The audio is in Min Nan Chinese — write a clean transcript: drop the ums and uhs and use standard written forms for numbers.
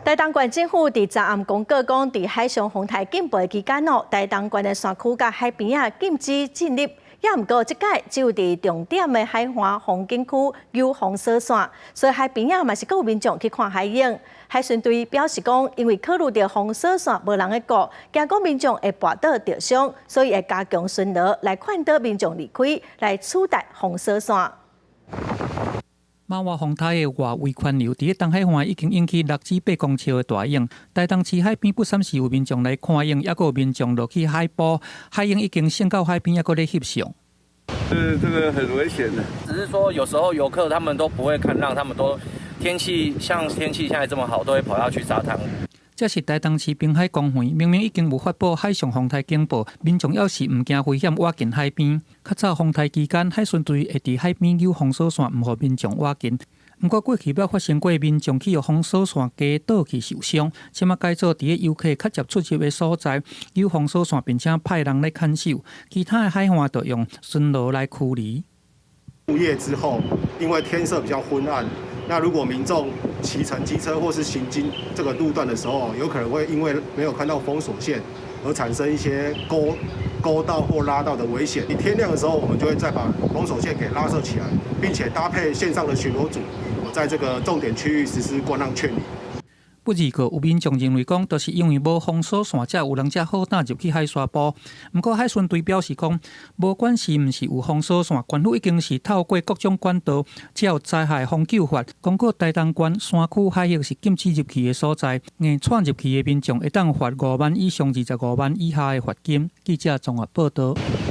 台東縣政府佇昨暗公告講，佇海上風台警報的期間哦，台東縣的山區佮海邊仔禁止進入。也毋過，這擺只有佇重點的海岸風景區有封鎖線，所以海邊仔嘛是閣有民眾去看海湧。海巡隊表示講，因為考慮著封鎖線無人咧顧，驚講民眾會跋倒著傷，所以會加強巡邏來勸導民眾離開，來取代封鎖線。瑪娃風台的外圍環流，佇咧東海岸已經引起6至8公尺的大湧。台東市海邊不三時有民眾來看湧，抑閣有民眾落去海埔，海湧已經升到海邊，抑閣咧翕相。這個很危險的。只是說有時候遊客他們都不會看浪，他們都天氣像天氣現在這麼好，都會跑下去沙灘。這是台東市濱海公園，明明已經有發布海上風台警報，民眾猶是毋驚危險倚近海邊。較早風台期間，海巡隊會佇海邊有封鎖線，毋予民眾倚近。毋過過去捌發生過民眾去予封鎖線軋倒去受傷，這馬改做佇咧遊客較捷出入的所在有封鎖線，並且派人來看守。其他的海岸就用巡邏來驅離。入夜之後，因為天色比較昏暗，那如果民眾騎乘機車或是行經這個路段的時候，有可能會因為沒有看到封鎖線而產生一些勾勾到或拉到的危險。你天亮的時候，我們就會再把封鎖線給拉設起來，並且搭配線上的巡邏組，在這個重點區域實施觀浪勸離。不二個有民眾認為講，就是因為無封鎖線，才有人遮好膽入去海沙埔。毋過海巡隊表示講，無管是毋是有封鎖線，縣府已經是透過各種管道，才有災害防救法，公告台東縣山區海域是禁止入去的所在，硬竄入去的民眾會當罰5萬以上25萬以下的罰金。記者綜合報道。